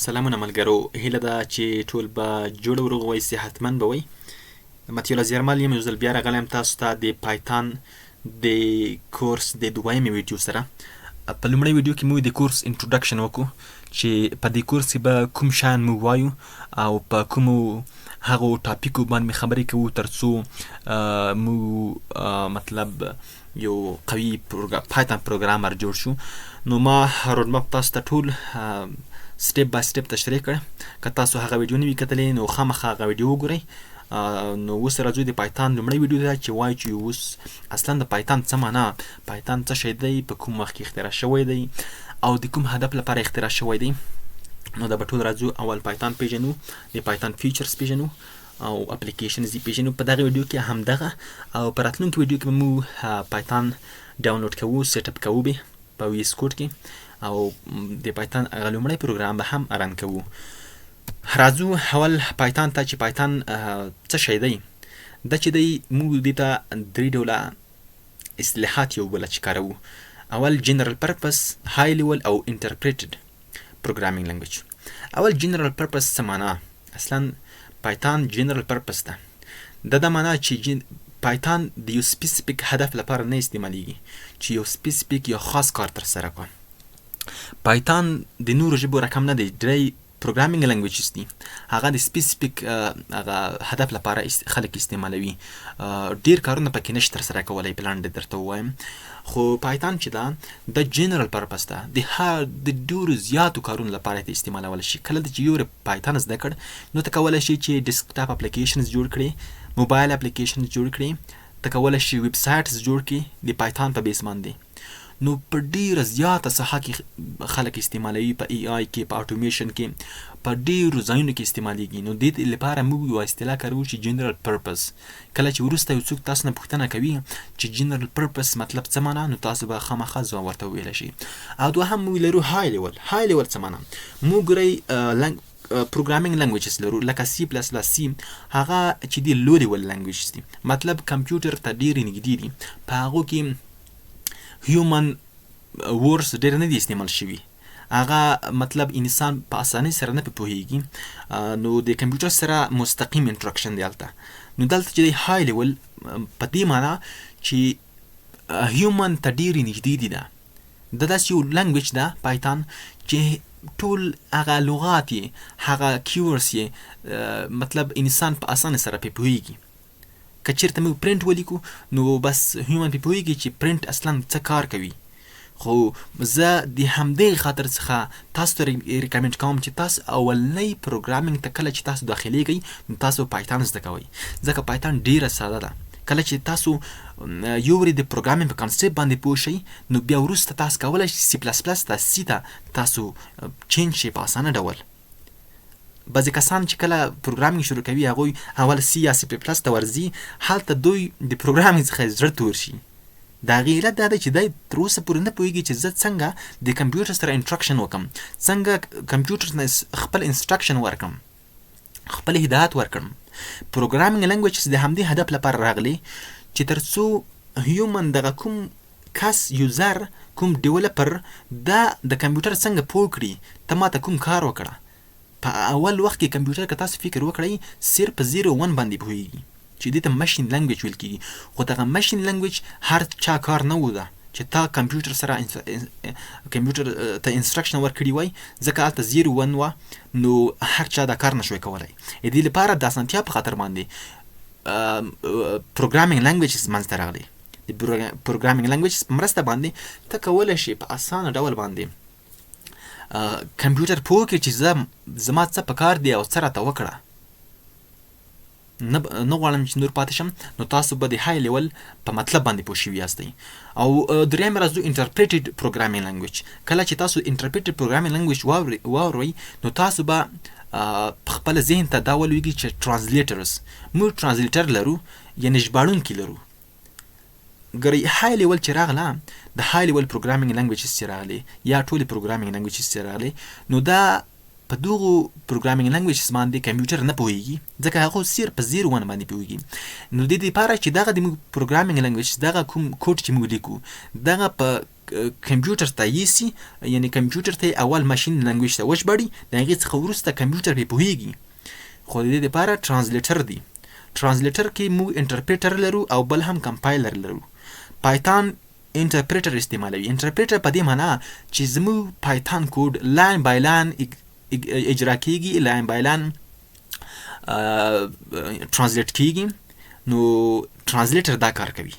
سلامونه ملګرو، هیله ده چې ټول به جوړ او روغ وئ، صحتمند به وئ. مطیع الله زیارمل یم، یو ځل بیا راغلی یم تاسو ته د پایتان د کورس د دویمې ویډیو سره. په لومړۍ ویډیو کې موږ د کورس انټروډکشن وکړو چې په دې کورس کې به کوم شیان موږ وایو او په کومو هغو ټاپیکو باندې خبرې کوو ترڅو موږ مطلب یو قوي پایتون پروګرامر جوړ شو. نو ما روډ مپ تاسو ته ټول سټپ بای سټپ تشریح کړ. که تاسو هغه ویډیو نه وي کتلې نو خامخا هغه ویډیو وګورئ. نو اوس راځو د پایتان لومړۍ ویډیو ته چې وایي چې اوس اصلا د پایتان څه معنا، پایتان څه شی دی، په کوم وخت کې اختراع شوی دی او د کوم هدف لپاره اختراع شوی دی. نو دا به ټول راځو، اول پایتان پیژنو، د پایتان فیچرز پیژنو او اپلیکیشنز یې پیژنو په دغه ویډیو کې همدغه، او په راتلونکي ویډیو کې به موږ پایتان ډاونلوډ کوو، سیټ اپ کوو به په وي اس کوډ کې او د پایتان هغه لومړی پروګرام به هم رن کوو. راځو اول پایتان ته چې پایتان څه شی دی. دا چې دی موږ دې ته درې ډوله اصطلاحات یو بل چې کاروو. اول جنرال پرپس، های لیول او انټرپریټډ پروګرامینګ لنګویج. اول جنرال پرپس څه معنا؟ اصلا پایتان جنرال پرپس ده. دا دا معنا چې پایتان د یو سپیسیفیک هدف لپاره نه استعمالیږي چې یو سپیسیفیک یا خاص کار ترسره کړي. پایتان د نورو ژبو رقم نه دی، ډېری پروګرامینګ لنګویجز دي هغه د سپیسیفیک هغه هدف لپاره خلک استعمالوي، ډیر کارونه پکې نشي ترسره کولی په لنډه درته ووایم. خو پایتان چې ده د جنرال پرپس ده، د هر د ډیرو زیاتو کارونو لپاره ته استعمالول شي. کله چې یو پایتان زده کړ نو ته کولی شي چې ډیسکټاپ اپلیکیشنز جوړ کړي، موبایل اپلیکیشنز جوړ کړي، ته کولی شي ویب سایټس جوړ کړي د پایتان په بیس باندې. نو په ډیره زیاته ساحه کې خلک استعمالوي، په ای آی کې، په اټومیشن کې، په ډیرو ځایونو کې استعمالیږي. نو دې لپاره موږ یوه اصطلاح کاروو چې جنرال پرپس. کله چې وروسته یو څوک تاسو نه پوښتنه کوي چې جنرال پرپس مطلب څه معنا، نو تاسو به خامخا ځواب ورته وویلی شئ. او دوهم موږ لرو های لیول. های لیول څه معنا؟ موږ ګورئ پروګرامینګ لنګویجز لرو لکه سی پلس پلس، سی، هغه چې دی لو لیول لنګویجز دي، مطلب کمپیوټر ته ډېرې نږدې دي، په هغو کې هیومن ورډز ډېر نه دي استعمال شوي، هغه مطلب انسان په اسانۍ سره نه پوهیږي، نو د کمپیوټر سره مستقیم انټراکشن دی هلته. نو دلته چې دی های لیول په دې معنا چې هیومن ته ډېرې نږدې دي. ده دا داسې یو لنګویج ده پایتان چې ټول هغه لغات یې، هغه کیورډز یې، مطلب انسان په اسانۍ سره پرې پوهیږي. که چېرته موږ پرنټ ولیکو نو بس هیومن پرې پوهیږي چې پرنټ اصلا څه کار کوي. خو زه د همدې خاطر څخه تاسو ته ریکمنډ کوم چې تاسو اولنۍ پروګرامینګ ته کله چې تاسو داخلېږئ نو تاسو پایتان زده کوئ، ځکه پایتان ډیره ساده ده. کله چې تاسو یو ورې د پروګرامینګ په کانسپټ باندې پوه شئ نو بیا وروسته تاسو کولی شئ سی پلس پلس ته، سی ته تاسو چینج شئ په اسانه ډول. بعضې کسان چې کله پروګرامینګ شروع کوي هغوی اول سی یا سی پلس ته ورځي، هلته دوی د پروګرامینګ څخه زړه تور شي. د هغې علت دا دی چې دی تر اوسه پورې نه پوهېږي چې زه څنګه د کمپیوټر سره انټراکشن وکړم، څنګه کمپیوټر نه خپل انسټرکشن ورکړم، خپل هدایت ورکړم. پروګرامینګ لنګویج د همدې هدف لپاره راغلی چې تر څو هیومن دغه کوم کس یوزر کوم ډیولپر دا د کمپیوټر څنګه پوه کړي ته ماته کوم کار وکړه. په اول وخت کې کمپیوټر که تاسو فکر وکړئ صرف په 0 1 باندې پوهیږي چې دې ته ماشین لنګویج ویل کیږي. خو دغه ماشین لنګویج هر چا کار نه و ده چې تا کمپیوټر سره کمپیوټر ته انسټرکشن ورکړي وای، ځکه هلته 0 1 وه نو هر چا دا کار نشوی کولی. د دې لپاره د اسانتیا په خاطر باندې پروګرامینګ لنګویجز منځته راغلی. د پروګرامینګ لنګویجز په مرسته باندې ته کولی شې په اسانه ډول باندې کمپیوټر پوه کړي چې زما څه په کار دی او څه راته وکړه. نه غواړم چې نور پاتې شم، نو تاسو به د های لیول په مطلب باندې پوه شوي یاستئ. او دریم راځو انټرپریټډ پروګرامینګ لنګویج. کله چې تاسو انټرپریټډ پروګرامینګ لنګویج واورئ نو تاسو به په خپل ذهن ته دا ولوېږي چې ټرانسلیټرز، موږ ټرانسلیټر لرو، یعنې ژباړونکي لرو. ګورئ های لیول چې راغله، د های لیول پروګرامینګ لنګویجز چې راغلې یا ټولې پروګرامینګ لنګویجز چې راغلې، نو دا په دغو پروګرامینګ لنګویجز باندې کمپیوټر نه پوهیږي، ځکه هغه صرف په 0 1 باندې پوهیږي. نو د دې لپاره چې دغه د موږ پروګرامینګ لنګویج، دغه کوم کوډ چې موږ لیکو، دغه په کمپیوټر ته یسي، یعنی کمپیوټر ته اول machine language ته وژباړي، د هغې څخه وروسته کمپیوټر پرې پوهیږي. خو د دې لپاره translator دی. translator کې موږ interpreter لرو او بل هم compiler لرو. پایتان interpreter استعمالوي. interpreter په دې معنی چې زموږ پایتان code line by line اجرا کیږي، line by line translate کیږي. نو translator دا کار کوي.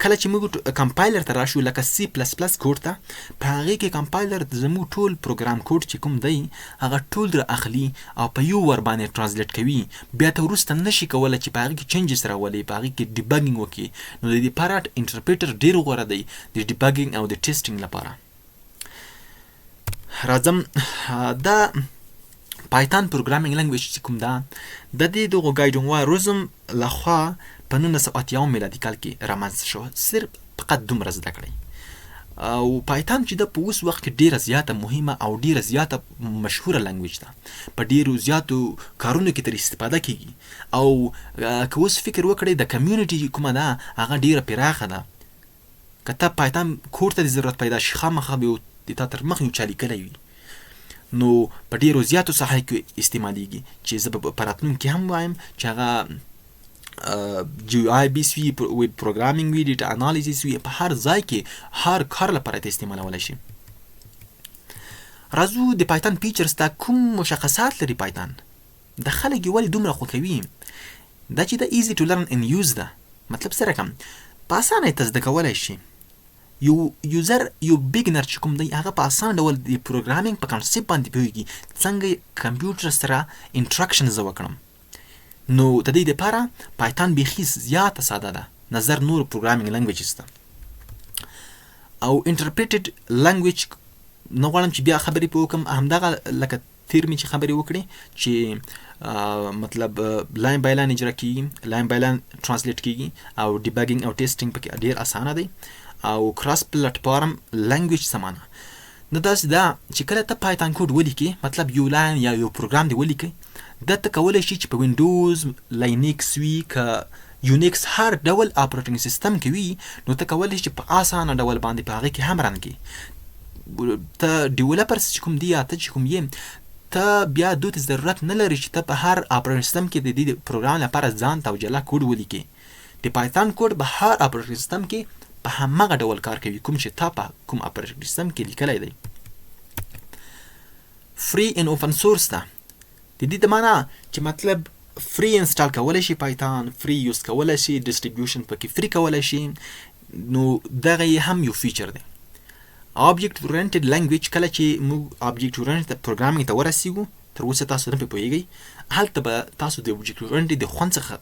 کله چې موږ compiler ته راشو، لکه سی پلس پلس کوډ ته، په هغې کې compiler زموږ ټول پروګرام کوډ چې کوم دی هغه ټول را اخلي او په یو ور باندې translate کوي. بیا ته وروسته نشي کولی چې په هغې کې changes راولي، په هغې کې debugging وکړي. نو د دې لپاره interpreter ډیر غوره دی د debugging او د testing لپاره. راځم دا پایتان programming language چې کوم ده، د دې دغو ګایډونوا روزم لخوا په 1980 میلادي کال کې رامنځته شو. صرف فقط دومره زده کړئ. او پایتان چې ده په اوس وخت کې ډیره زیاته مهمه او ډیره زیاته مشهوره language ده، په ډیرو زیاتو کارونو کې ترې استفاده کیږي. او که اوس فکر وکړئ، د community کومه ده هغه ډیره پراخه ده. که ته پایتان کوډ ته د ضرورت پیدا شي، خامخا به د تا تر مخ یو چا لیکلی وي. نو په ډیرو زیاتو ساحو کې استعمالیږي، چې زه به په راتلونکي هم وایم چې هغه GUI base وي، web programming وي، data analysis وي، په هر ځای کې هر کار لپاره ته استعمالولی شي. راځو د پایتان features ته. کوم مشخصات لري پایتان؟ د خلک یې ولې دومره خوښوي؟ دا چې د easy to learn and use ده، مطلب څه رقم په اسانه یې ته زده کولی شي. یو user، یو beginner چې کوم دی، هغه په اسانه ډول د programming په concept باندې پوهیږي، څنګه کمپیوټر سره interaction زه وکړم. نو د دې لپاره پایتان بیخي زیاته ساده ده نظر نور programming languages ته. او interpreted language نه غواړم چې بیا خبرې په وکړم، همدغه لکه تیر مې چې خبرې وکړې چې مطلب line by line اجرا کیږي، line by line translate کیږي، او debugging او testing پکې ډیر اسانه دی. او cross platform language څه معنا؟ نو داسې ده چې کله ته پایتان کوډ ولیکې، مطلب یو line یا یو پروګرام دی ولیکې، دا ته کولی شي چې په وینډوز، لاینکس وي که یونیکس، هر ډول operating system کې وي، نو ته کولی شي چې په اسانه ډول باندې په هغې کې هم run کړي. ته developers چې کوم دی یا ته چې کوم یې، ته بیا دوی ته ضرورت نه لري چې ته په هر operating system کې د دې پروګرام لپاره ځان ته او جلا کوډ ولیکې. د پایتان کوډ به هر operating system کې په هماغه ډول کار کوي کوم چې تا په کوم operating system کې لیکلی دی. free and open source ده. د دې د معنا چې مطلب free install کولی شي پایتان، free use کولی شي، distribution پکې free کولی شي. نو دغه یې هم یو feature دی. object oriented language، کله چې موږ object oriented programming ته ورسیږو، تر اوسه تاسو نه پرې پوهیږئ، هلته به تاسو د object oriented د خوند څخه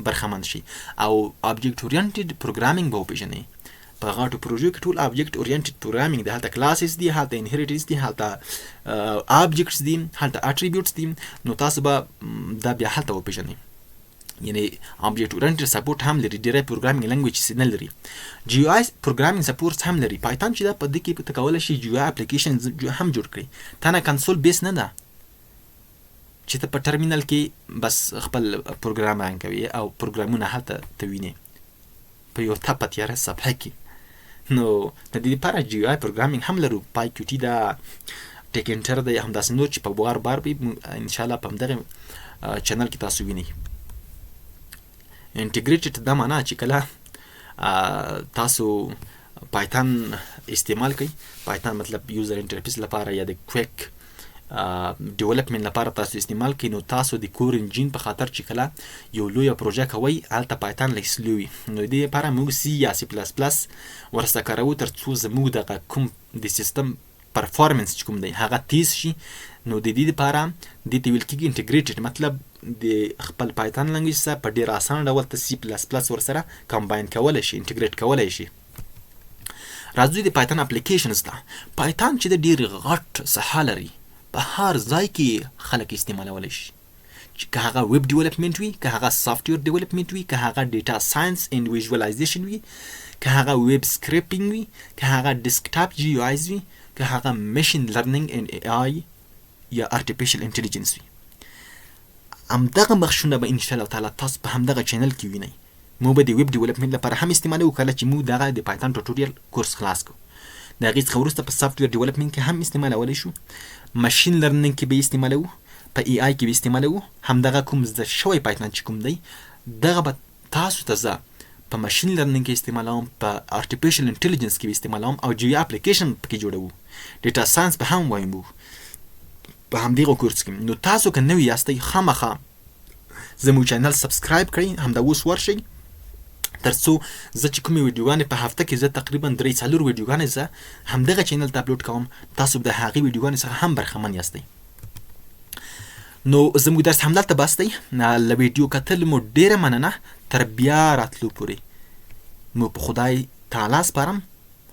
برخمن شئ او object oriented programming به وپیژنئ. په غټو پروژو کې ټول object oriented programming دی. هلته classes دي، هلته inheritance دي، هلته objects دي، هلته attributes دي. نو تاسو به دا بیا هلته وپیژنئ. یعنی object oriented support هم لري، ډیری programming language نه لري. GUI programming support هم لري پایتون چې دا په دې کې ته کولی شي GUI application هم جوړ کړي. تنه console base نه ده چې ته په ټرمینل کې بس خپل پروګرام run کوي او پروګرامونه هلته ته وینې په یو تپه تیاره صفحه کې. نو د دې لپاره GUI programming هم لرو، PyQt دا، Tkinter دی، همداسې نور چې په بار بار به ان شاء الله په همدغه channel کې تاسو وینئ. integrated دا معنا چې کله تاسو پایتون استعمال کړئ، پایتون مطلب user interface لپاره یا د quick development لپاره تاسو استعمال کړئ، نو تاسو د core engine په خاطر چې کله یو لویه پروژه کوئ، هلته پایتون لږ slow وي. نو دې لپاره موږ سی یا سی پلس پلس ورسره کاروو تر څو زموږ دغه کوم د system performance چې کوم دی هغه تیز شي. نو د دې لپاره دې ته ویل کېږي integrated، مطلب د خپل پایتون language سره په ډیر اسانه ډول ته سی پلس پلس ورسره combine کولی شي، integrate کولی شي. راځو د پایتون applications ته. پایتون چې د ډیر غټ ساحه لري، په هر ځای کې خلک استعمالولی شي، چې که هغه web development وي، که هغه software development وي، که هغه data science and visualization وي، که هغه web scraping وي، که هغه desktop GUIs وي، که هغه machine learning and AI یا artificial intelligence وي. همدغه بخشونه به ان شاء الله تعالی تاسو په همدغه channel کې وینئ. مو به د ویب ډیولپمنټ لپاره هم استعمالوو کله چې مو دغه د پایتون ټوټوریال کورس خلاص کو. د هغې څخه وروسته په سافټویر ډیولپمنټ کې هم استعمالولی شو، ماشین لرننګ کې به استعمالوو، په ای آی کې به استعمالوو. همدغه کوم زده شوی پایتون چې کوم دی دغه به تاسو ته زه په ماشین لرننګ کې استعمالوم، په آرټیفیشل انټیلیجنس کې به استعمالوم او جویا اپلیکیشن پکې جوړوو، ډیټا ساينس به هم وایم په همدغه کورس کې. نو تاسو که نوي یاستئ خامخا زموږ چینل سبسکرایب کړئ، همدا اوس ورشئ، ترڅو زه چې کومې ویډیوګانې په هفته کې زه تقریبا 3-4 ویډیوګانې زه همدغه چینل ته اپلوډ کوم، تاسو د هغې ویډیوګانې څخه هم برخمن یاستئ. نو زموږ درس همدلته بس دی. له ویډیو کتلو مو ډیره مننه، تر بیا راتلو پورې مو په خدای تعالی سپارم.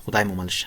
خدای مو مل شه.